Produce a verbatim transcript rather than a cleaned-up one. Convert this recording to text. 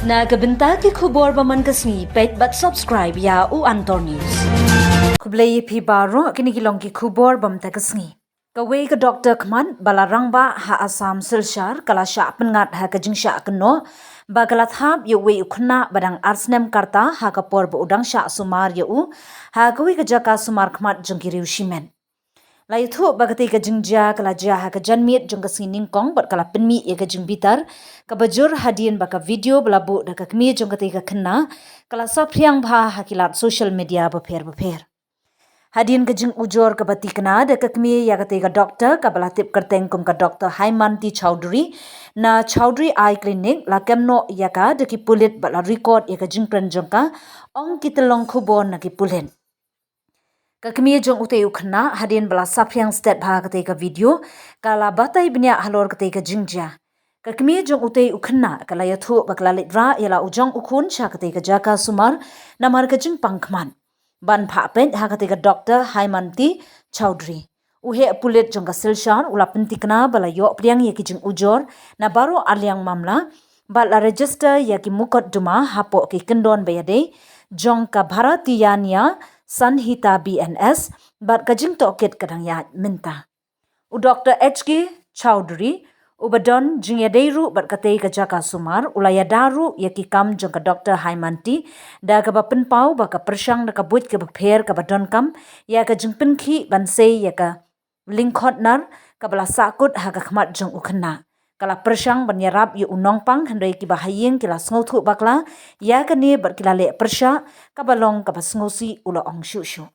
Na ka bynta ki khubor ba man ka sngi, peit bad subscribe ïa U Antor News. Khublei ïa phi baroh, kine ki long ki khubor ba mynta ka sngi. Kawei ka doktor khmat ba la rangbah ha Assam Silchar ka la shah pynngat ha ka jingshah kynnoh ba ka la thap ïa uwei u khynnah ba dang ar snem ka rta ha ka por ba u dang shah sumar ïa u ha kawei ka jaka sumar khmat jong ki riew shimet. La ïathuh ba katei ka jingjia ka la jia ha ka janmiet jong ka sngi nyngkong bad ka la pynmih ïa ka jingbitar kaba jur hadien ba ka video ba la buh da ka kmie jong katei ka khynnah ka la saphriang bha ha ki lad social media bapher bapher. Hadien ka jingujor kaba tikna da ka kmie ïa katei ka doktor kaba la tip kyrteng kum ka Doktor Haimanti Chowdhury na Chowdhury Eye Clinic, la kem noh ïa ka da ki pulit bad la record ïa ka jingkren jong ka, ong ki tyllong khubor na ki pulit. Ka kmie jong utei u khynnah, hadien ba la saphriang stet bha katei ka video, ka la batai bniah halor katei ka jingjia. Ka kmie jong utei u khynnah ka la ïathuh ba ka la leit rah ïa la u jong u khun sha katei ka jaka sumar namar ka jingpang khmat. Ban phah peit ha katei ka Doktor Haimanti Chowdhury, u heh pulit jong ka Silchar u la pyntikna ba la ïoh pdiang ïa ki jingujor na baroh arliang mamla bad la register ïa ki mukotduma hapoh ki kyndon ba ïadei jong ka Bharatiya Nyaya Sanhita, B N S, bad ka jingtohkit ka dang ïaid mynta. U Doktor H K Chowdhury, uba don jingïadei ruh bad katei ka jaka sumar, u la ïada ruh ïa ki kam jong ka Doktor Haimanti da kaba pynpaw ba ka pyrshang da ka buit kaba pher kaba donkam ïa ka jingpynkhih ban sei ïa ka lyngkhot nar kaba la sahkut ha ka khmat jong u khynnah. Ka la pyrshang ban ïarap ïa u nongpang, hynrei kiba ha ïing ki la sngewthuh bakla ïa kane bad ki la leh pyrshah kaba long kaba sngewsih, u la ong shuh shuh.